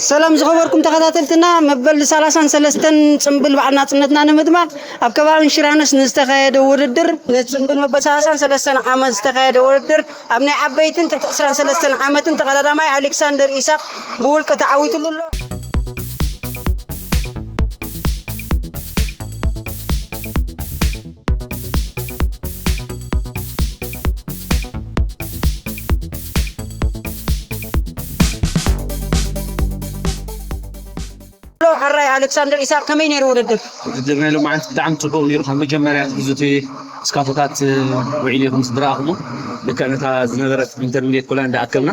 ሰላም ዝኸበርኩም ተኸታተልትና፣ መበል ሰላሳን ሰለስተን ጽምብል በዓል ናጽነትና ንምድማቕ ኣብ ከባቢ ሽራነስ ንዝተኻየደ ውድድር፣ ንጽምብል መበል ሰላሳን ሰለስተን ዓመት ዝተኻየደ ውድድር ኣብ ናይ ዓበይትን ትሕቲ ዕስራን ሰለስተን ዓመትን ተቐዳዳማይ ኣሌክሳንደር ኢሳቕ ብውልቂ ተዓዊትሉ ኣሎ። ሎ፣ ሕራይ ኣሌክሳንደር ኢሳቅ፣ ከመይ ነይሩ ውድድር? ውድድር ናይ ሎማዓንቲ ብጣዕሚ ጽቡቕ ነይሩ። ካብ መጀመርያ ትሕዙ እቲ ስካፎታት ውዒሉ ኢኹም ዝረኣኹሞ። ልክዕ ነታ ዝነበረት ኢንተርሚዲየት ኮላ እንዳኣከብና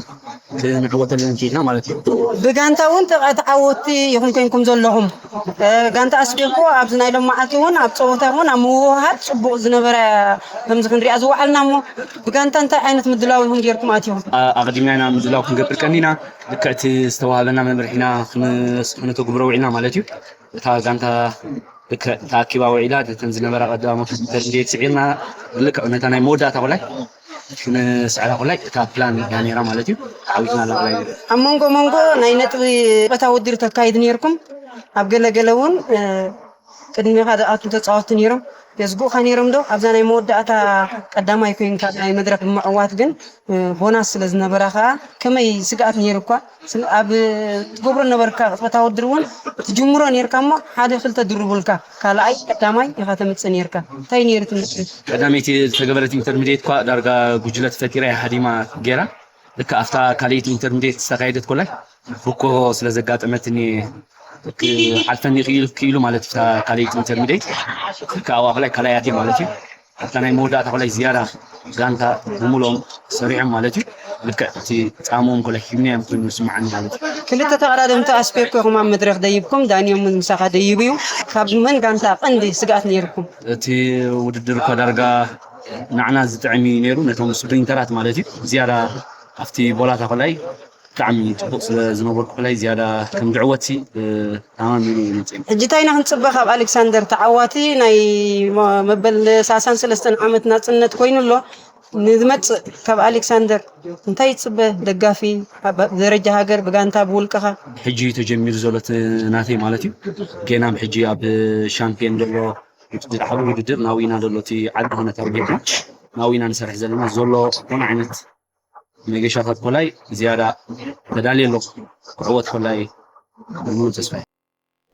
ክንዕወተለን ክኢልና ማለት እዩ። ብጋንታ እውን ተቐ-፣ ተዓወትቲ ኢኹም ኮይንኩም ዘለኹም። እ፣ ጋንታ ኣስቤኮ ኣብዚ ናይ ሎማዓንቲ እውን ኣብ ጸወታ እውን ኣብ ምውህሃድ ጽቡቕ ዝነበረ ከምዚ ክንሪኣ ዝወዓልና እሞ ብጋንታ እንታይ ዓይነት ምድላው ኢኹም ጌርኩም ኣትዮም? ኣ-፣ ኣቐዲምና ኢና ምድላው ክንገብር ቀኒና። ልክዕ እቲ ዝተዋህበና መምርሒና ክን-፣ ክነተግብሮ ውዒልና ማለት እዩ። እታ ጋንታ ልክዕ ተኣኪባ ውዒላ፣ ነተን ዝነበራ ቀዳሞት ተድልየት ስዒርና፣ ልክዕ ነታ ናይ መወዳእታ ኮላይ ክንስዕራ ኮላይ እታ ፕላን እያ ነይራ ማለት እዩ። ተዓዊትና ኣላ ኮላይ። ኣብ መንጎ መንጎ ናይ ነጥቢ ጸወታ ውድድር ተካይድ ነይርኩም። ኣብ ገለ ገለ እውን፣ እ፣ ቅድሚኻ ዝኣቱ ተጻወትቲ ነይሮም። የስጉእኻ ነይሮም ዶ? ኣብዛ ናይ መወዳእታ ቀዳማይ ኮይንካ ናይ መድረኽ ብምዕዋት ግን፣ እ፣ ቦናስ ስለ ዝነበራ ከኣ ከመይ ስግኣት ነይሩ እኳ? ስለ ኣብ ትገብሮ ነበርካ ቅጽበታዊ ውድድር እውን ትጅምሮ ነይርካ እሞ ሓደ ክልተ ድርቡልካ ካልኣይ ቀዳማይ ኢኻ ተምጽእ ነይርካ። እንታይ ነይሩ ትምጽእ? ቀዳመይቲ ዝተገበረት ኢንተርሚዲየት እኳ ዳርጋ ጉጅለ ተፈጢራ እያ ሃዲማ ገይራ። ልክዕ ኣብታ ካልኣይቲ ኢንተርሚዲየት ዝተኻየደት ኮላይ ርኮ ስለ ዘጋጠመትኒ ክሓልፈኒ ክኢሉ፣ ክኢሉ ማለት እዩ። ኣብታ ካልኣይቲ ኢንተርሚዲየት ልክዕ ኣብኣ ኮላይ ካልኣያት እየ ማለት እዩ። ኣብታ ናይ መወዳእታ ኮላይ ዝያዳ ጋንታ ብምልኦም ሰሪዖም ማለት እዩ። ልክዕ እቲ ጻምኦም ኮላይ ሂብናዮም ኮይኑ ዝስምዓኒ ማለት እዩ። ክልተ ተቐዳደምቲ ኣስፔኮ ኢኹም ኣብ መድረኽ ደይብኩም፣ ዳንዮም እውን ምሳኻ ደይቡ እዩ። ካብ መን ጋንታ ቀንዲ ስግኣት ነይርኩም? እቲ ውድድር እኳ ዳርጋ ንዓና ዝጥዕም እዩ ነይሩ፣ ነቶም ስፕሪንተራት ማለት እዩ። ዝያዳ ኣብቲ ቦላታ ኮላይ ብጣዕሚ ጽቡቕ ስለ ዝነበርኩ ኮላይ ዝያዳ ከም ዝዕወትሲ፣ እ፣ ተኣማሚነ እየ መጺኤ። ሕጂ እንታይ ኢና ክንጽበ ካብ ኣሌክሳንደር? ተዓዋቲ ናይ መ-፣ መበል ሰላሳን ሰለስተን ዓመት ናጽነት ኮይኑ ኣሎ። ንዝመጽእ ካብ ኣሌክሳንደር እንታይ ይጽበ? ደጋፊ፣ ኣብ ደረጃ ሃገር፣ ብጋንታ፣ ብውልቅኻ? ሕጂ እዩ ተጀሚሩ ዘሎ እቲ ናተይ ማለት እዩ። ጌና ብሕጂ ኣብ ሻምፒዮን ዘሎ ውድድር፣ ዓቢ ውድድር ናዊና ዘሎ እቲ ዓቢ ዝኾነ ታርጌትና ናዊና ንሰርሕ ዘለና ዘሎ ዝኾነ ዓይነት መገሻታት ኮላይ ዝያዳ ተዳልየ ኣለኹ። ክዕወት ኮላይ ሙሉእ ተስፋ እዩ።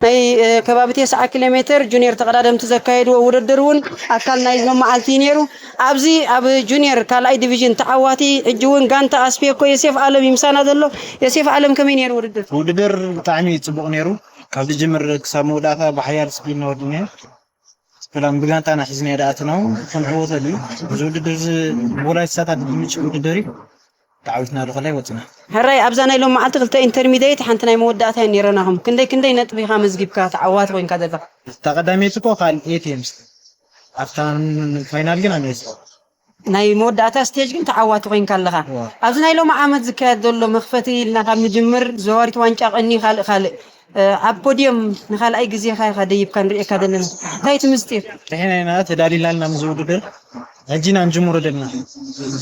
ናይ፣ እ፣ ከባቢ ተስዓ ኪሎ ሜትር ጁኒየር ተቐዳደምቲ ዘካየድዎ ውድድር እውን ኣካል ናይ ሎም መዓልቲ እዩ ነይሩ። ኣብዚ ኣብ ጁኒየር ካልኣይ ዲቪዥን ተዓዋቲ ሕጂ እውን ጋንታ ኣስፔኮ ዮሴፍ ኣለም እዩ ምሳና ዘሎ። ዮሴፍ ኣለም፣ ከመይ ነይሩ ውድድር? ውድድር ብጣዕሚ ጽቡቕ ነይሩ። ካብ ዝጅምር ክሳብ መወዳእታ ብሓያል ስፒድ ነወድነ። ሰላም ብጋንታና ሒዝና ደኣ ኣተናው ክንዕወተሉ እዩ። እዚ ውድድር እዚ ብወላይታ ሳታት ዝምችእ ውድድር እዩ። ተዓዊትና ዶ ከላይ ወፅና። ሕራይ ኣብዛ ናይ ሎም መዓልቲ ክልተ ኢንተርሚዲየት ሓንቲ ናይ መወዳእታ እያ ነይረናኹም። ክንደይ ክንደይ ነጥቢ ኢኻ መዝጊብካ ተዓዋቲ ኮይንካ ዘለኻ? እታ ቀዳመይቲ እኮ ካልኣይቲ እየ ምስ ኣብታ ፋይናል ግን ኣነስ ናይ መወዳእታ ስቴጅ ግን ተዓዋቲ ኮይንካ ኣለኻ። ዋ። ኣብዚ ናይ ሎሚ ዓመት ዝካየድ ዘሎ መኽፈቲ ኢልና ካብ ንጅምር ዘዋሪት ዋንጫ ቀኒ ካልእ ካልእ፣ እ፣ ኣብ ፖድዮም ንኻልኣይ ግዜኻ ኢኻ ደይብካ ንርእየካ ዘለና። እንታይ እቲ ምስጢር? ድሕና ኢና ተዳሊልና ኣለና ምስ ውድድር። ሕጂ ኢና ንጅምሮ ዘለና።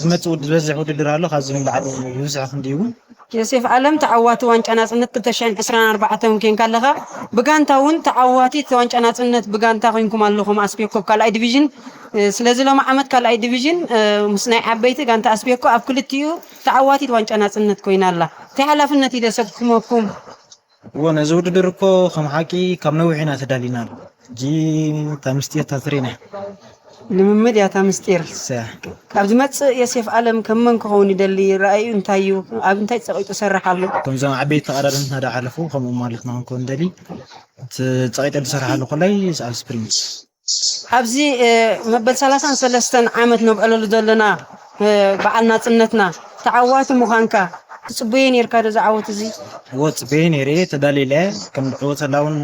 ዝመጽእ ውድ-፣ ዝበዝሕ ውድድር ኣሎ፣ ካብዚ ንላዕሊ ይብዝሕ ክንዲ እውን። ዮሴፍ ኣለም ተዓዋቲ ዋንጫ ናጽነት ክልተ ሽሕን ዕስራን ኣርባዕተን ኮይንካ ኣለኻ። ብጋንታ እውን ተዓዋቲ ዋንጫ ናጽነት ብጋንታ ኮይንኩም ኣለኹም። ኣስፔኮ ኣብ ካልኣይ ዲቪዥን፣ እ፣ ስለዚ ሎሚ ዓመት ካልኣይ ዲቪዥን፣ እ፣ ምስ ናይ ዓበይቲ ጋንታ ኣስፔኮ ኣብ ክልቲኡ ተዓዋቲት ዋንጫ ናጽነት ኮይና ኣላ። እንታይ ሓላፍነት እዩ ዘሰክመኩም? እዎ፣ ነዚ ውድድር እኮ ከም ሓቂ ካብ ነዊሕ ኢና ተዳሊና። ሕጂ እታ ምስጢር እታ ትሬና። ልምምድ እያ እታ ምስጢር። እሰያ። ካብ ዝመጽእ ዮሴፍ ኣለም ከም መን ክኸውን ይደሊ? ረኣዩ እንታይ እዩ? ኣብ እንታይ ጸቒጡ ይሰርሕ ኣሎ? ከምዞም ዓበይቲ ተቐዳደምትና ዳ ሓለፉ፣ ከምኡ ማለትና ክንከውን ንደሊ። እቲ ጸቒጠ ዝሰርሓሉ ኮላይ ኣብ ስፕሪንት። ኣብዚ፣ እ፣ መበል ሰላሳን ሰለስተን ዓመት ነብዕለሉ ዘለና፣ እ፣ በዓል ናጽነትና ተዓዋቲ ምዃንካ ትጽበዮ ኔርካ ዶ እዚ ዓወት እዚ? እዎ፣ ጽበዮ ኔረ፣ ተዳልየ ኢለ ከም ዝዕወተላ እውን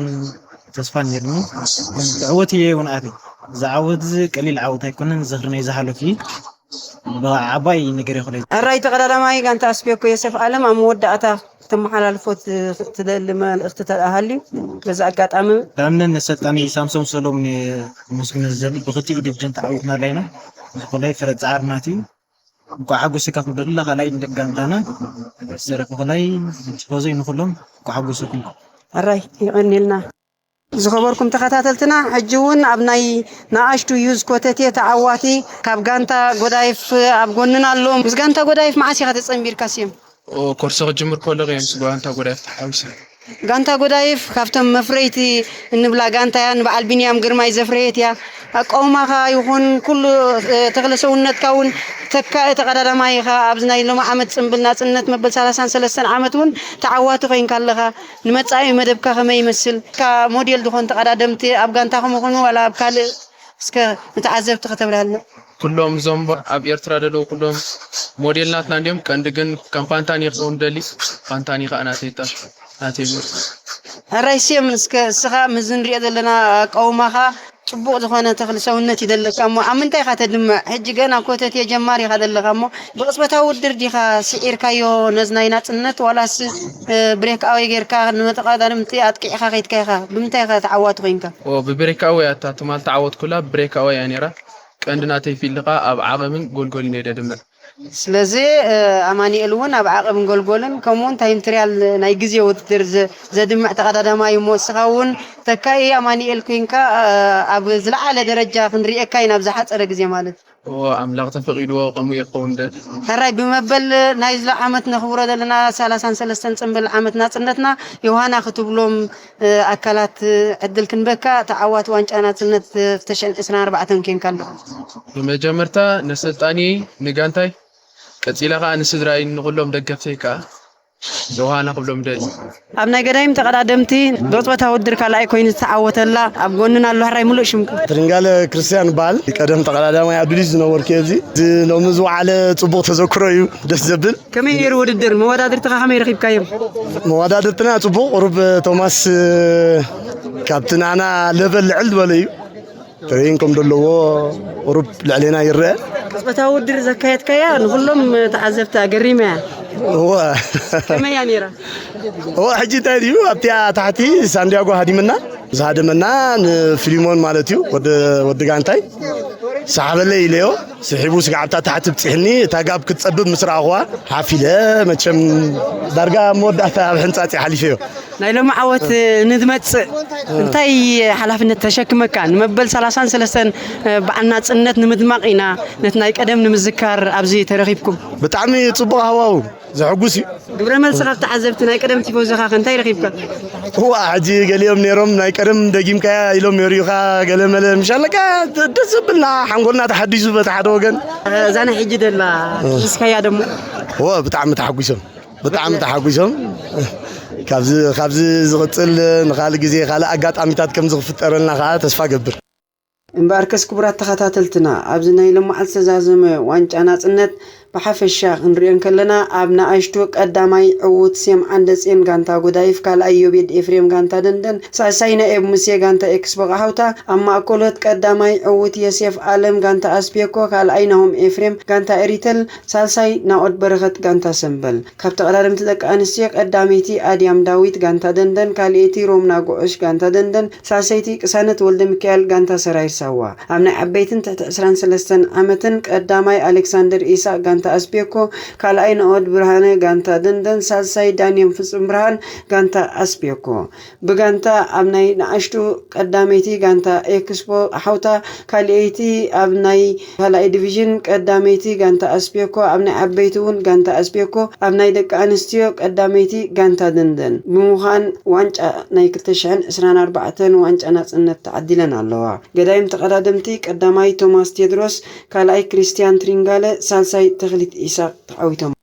ተስፋ ኔርኒ። ክዕወት እየ እውን ኣትየ። እዚ ዓወት እዚ ቀሊል ዓወት ኣይኮነን፣ ዝኽሪ ናይ ዝሓለፉ እዩ። ብዓባይ ነገር ይኽእል። ሕራይ ተቐዳዳማይ ጋንታ ኣስቤኮ ዮሴፍ ኣለም፣ ኣብ መወዳእታ ክተመሓላልፎ ት-፣ ትደሊ መልእኽቲ ተደኣ ሃልዩ፣ በዚ ኣጋጣሚ። ንኣብነት ንሰልጣኒ ሳምሶን ሰሎሙን የመስግኖ ዝደሊ፣ ብኽልቲኡ ዲቪዥን ተዓዊትና ኣለና። እዚ ኮላይ ፍረ ጻዕሪ ናቱ እዩ። እንኳዕ ሓጎሰካ ክብለልና ካልኣይ ንደቂ ጋንታና ዘረፈ ከላይ ቲፎዞ ንኩሎም እንኳዕ ሓጎሰኩም። ኣራይ ይቐንልና። ዝኸበርኩም ተኸታተልትና፣ ሕጂ እውን ኣብ ናይ ንኣሽቱ ዩዝ ኮተቴ ተዓዋቲ ካብ ጋንታ ጎዳይፍ ኣብ ጎንና ኣሎ። ምስ ጋንታ ጎዳይፍ መዓስ ኢኻ ተጸንቢርካ ስዮም? ኦ፣ ኮርሶ ክጅምር ከለኹ እዮም ምስ ጋንታ ጎዳይፍ ተሓዊሰ። ጋንታ ጎዳይፍ ካብቶም መፍረይቲ እንብላ ጋንታ እያ። ንበዓል ቢንያም ግርማይ ዘፍረየት እያ። ኣቃውማኻ ይኹን ኩሉ፣ እ፣ ተኽለ ሰውነትካ እውን ተካኢ ተቐዳዳማይ ኢኻ። ኣብዚ ናይ ሎሚ ዓመት ጽምብል ናጽነት መበል ሰላሳን ሰለስተን ዓመት እውን ተዓዋቲ ኮይንካ ኣለኻ። ንመጻኢ መደብካ ከመይ ይመስል? እካ ሞዴል ዝኾን ተቐዳደምቲ ኣብ ጋንታኹም ይኹኑ ዋላ ኣብ ካልእ እስከ ንተዓዘብቲ ከተብርሃልና። ኩሎም እዞም ኣብ ኤርትራ ዘለዉ ኩሎም ሞዴል ናትና እንዲዮም። ቀንዲ ግን ከም ፋንታኒ ክኸውን ደሊ፣ ፋንታኒ ከዓ ናተይ እታ ናተይ ሞዴል። ሕራይ ስም እስከ እስኻ ምስ እንሪኦ ዘለና ኣቃውማኻ ጽቡቕ ዝኾነ ተኽሊ ሰውነት ይደለካ እሞ ኣብ ምንታይ ኢኻ ተድምዕ? ሕጂ ገና ኮተቴ ጀማሪ ኢኻ ዘለኻ እሞ ብቕጽበታዊ ውድድር ዲኻ ስዒርካዮ ነዚ ናይ ናጽነት ዋላስ፣ እ፣ ብሬክ ኣወይ ጌርካ ንመተቐዳደምቲ ኣጥቂዕካ ከይድካ ኢኻ? ብምንታይ ኢኻ ተዓዋቲ ኮይንካ? ኦ፣ ብብሬክ ኣወይ ኣታ ትማል ተዓወትኩላ ብብሬክ ኣወይ እያ ነይራ። ቀንዲ ናተይ ፊልድ ኸኣ ኣብ ዓቐብን ጎልጎልን እየ ደድምዕ። ስለዚ፣ እ፣ ኣማኑኤል እውን ኣብ ዓቐብን ጎልጎልን ከምኡ እውን ታይም ትሪያል ናይ ግዜ ውድድር ዘ-፣ ዘድምዕ ተቐዳዳማይ እሞ እስኻ እውን ተካኢ ኣማኑኤል ኮይንካ፣ እ፣ ኣብ ዝለዓለ ደረጃ ክንርእየካ ኢና ኣብ ዝሓጸረ ግዜ ማለት። ኦ፣ ኣምላኽ ተፈቒድዎ ከምኡ ይኸውን ደ። ሕራይ ብመበል ናይዚ ዓመት ነኽብሮ ዘለና ሰላሳን ሰለስተን ጽምብል ዓመት ናጽነትና ዮሃና ክትብሎም፣ እ፣ ኣካላት፣ እ፣ ዕድል ክንበካ ተዓዋቲ ዋንጫ ናጽነት፣ እ፣ ክልተ ሽሕን ዕስራን ኣርባዕተን ኬንካ ኣሎ። ብመጀመርታ ነሰልጣኒ ንጋንታይ ቀጺለ ኸኣ ንስድራይ ንኹሎም ደገፍተይ ከኣ ዮሃና ክብሎም ደሊ። ኣብ ናይ ገዳይም ተቐዳደምቲ ብቕጽበታዊ ውድድር ካልኣይ ኮይኑ ዝተዓወተላ ኣብ ጎንና ኣሎ። ሕራይ ሙሉእ ሽምካ? ትርንጋለ ክርስትያን ይበሃል። ቀደም ተቐዳዳማይ ኣብ ድሊስ ዝነበርኩ እየ። እዚ፣ እዚ ሎሚ ዝወዓለ ጽቡቕ ተዘክሮ እዩ። ደስ ዘብል። ከመይ ነይሩ ውድድር? መወዳድርትኻ ከመይ ረኺብካዮም? መወዳድርትና ጽቡቕ፣ ቁሩብ ቶማስ፣ እ፣ ካብቲ ናና ለቨል ልዕል ዝበለ እዩ። ትሬን ከም ዘለዎ ቁሩብ ልዕሌና ይረአ። ቅጽበታዊ ውድድር ዘካየድካያ ንኹሎም ተዓዘብቲ ኣገሪማ እያ። እወ። ከመይ እያ ነይራ? እወ፣ ሕጂ እንታይ ድዩ ኣብቲኣ ታሕቲ ሳንዲያጎ ሃዲምና፣ ዝሃደመና ንፊሊሞን ማለት እዩ፣ ወዲ፣ ወዲ ጋንታይ። ሰሓበለይ ኢለዮ፣ ስሒቡ ስጋዕ ኣብታ ታሕቲ ብጺሕኒ፣ እታ ጋብ ክትጸብብ ምስ ረኣኹዋ፣ ሓፍ ኢለ መቸም ዳርጋ መወዳእታ ኣብ ሕንጻጽ እየ ሓሊፈዮ። ናይ ሎሚ ዓወት ንዝመጽእ እንታይ ሓላፍነት ተሸክመካ? ንመበል ሰላሳን ሰለስተን በዓል ናጽነት ንምድማቕ ኢና ነቲ ናይ ቀደም ንምዝካር ኣብዚ ተረኺብኩም። ብጣዕሚ ጽቡቕ ሃዋሁ፣ ዘሐጉስ እዩ። ግብረ መልሲ ካብ ተዓዘብቲ ናይ ቀደም ቲፎዞኻ ከ እንታይ ረኺብካ? እዋ፣ ሕጂ ገሊኦም ነይሮም ናይ ቀደም ደጊምካያ ኢሎም የርእዩኻ፣ ገለ መለ ምሽ ኣለካ፣ ደ-፣ ደስ ዘብልና ሓንጎልና ተሓዲሱ በቲ ሓደ ወገን። እዛ ናይ ሕጂ ደላ እ። ሒዝካያ ደሞ? እወ፣ ብጣዕሚ ተሓጒሶም፣ ብጣዕሚ ተሓጒሶም። ካብዚ፣ ካብዚ ዝቕጽል ንኻልእ ግዜ ካልእ ኣጋጣሚታት ከም ዝኽፍጠረልና ኸዓ ተስፋ ገብር። እምበኣርከስ ክቡራት ተኸታተልትና፣ ኣብዚ ናይ ሎማዓልቲ ዝተዛዘመ ዋንጫ ናጽነት ብሓፈሻ ክንሪኦ እንከለና፣ ኣብ ንኣሽቱ ቀዳማይ ዕዉት ሴም ዓንደጼን ጋንታ ጎዳይፍ፣ ካልኣይ ዮቤድ ኤፍሬም ጋንታ ደንደን፣ ሳልሳይ ናኤብ ሙሴ ጋንታ ኤክስፖ ቃሓውታ፣ ኣብ ማእከሎት ቀዳማይ ዕዉት የሴፍ ኣለም ጋንታ ኣስፔኮ፣ ካልኣይ ናሆም ኤፍሬም ጋንታ ኤሪተል፣ ሳልሳይ ናኦድ በረኸት ጋንታ ሰምበል። ካብ ተቐዳደምቲ ደቂ ኣንስትዮ ቀዳመይቲ ኣድያም ዳዊት ጋንታ ደንደን፣ ካልኣይቲ ሮምና ጉዑሽ ጋንታ ደንደን፣ ሳልሰይቲ ቅሳነት ወልደሚካኤል ጋንታ ሰራይር ሳዋ። ኣብ ናይ ዓበይትን ትሕቲ ዕስራን ሰለስተን ዓመትን ቀዳማይ ኣሌክሳንደር ኢሳቅ ጋንታ ኣስቤኮ፣ ካልኣይ ንኦድ ብርሃነ ጋንታ ደንደን፣ ሳልሳይ ዳንኤል ፍጹም ብርሃን ጋንታ ኣስቤኮ። ብጋንታ ኣብ ናይ ንኣሽቱ ቀዳመይቲ ጋንታ ኤክስፖ ሓውታ፣ ካልኣይቲ ኣብ ናይ ካልኣይ ዲቪዥን ቀዳመይቲ ጋንታ ኣስቤኮ፣ ኣብ ናይ ዓበይቲ እውን ጋንታ ኣስቤኮ፣ ኣብ ናይ ደቂ ኣንስትዮ ቀዳመይቲ ጋንታ ደንደን ብምዃን ዋንጫ ናይ ክልተ ሽሕን ዕስራን ኣርባዕተን ዋንጫ ናጽነት ተዓዲለን ኣለዋ። ገዳይም ተቐዳደምቲ ቀዳማይ ቶማስ ቴድሮስ፣ ካልኣይ ክሪስትያን ትሪንጋለ፣ ሳልሳይ ተኽሊት ኢሳቅ ተዓዊቶም።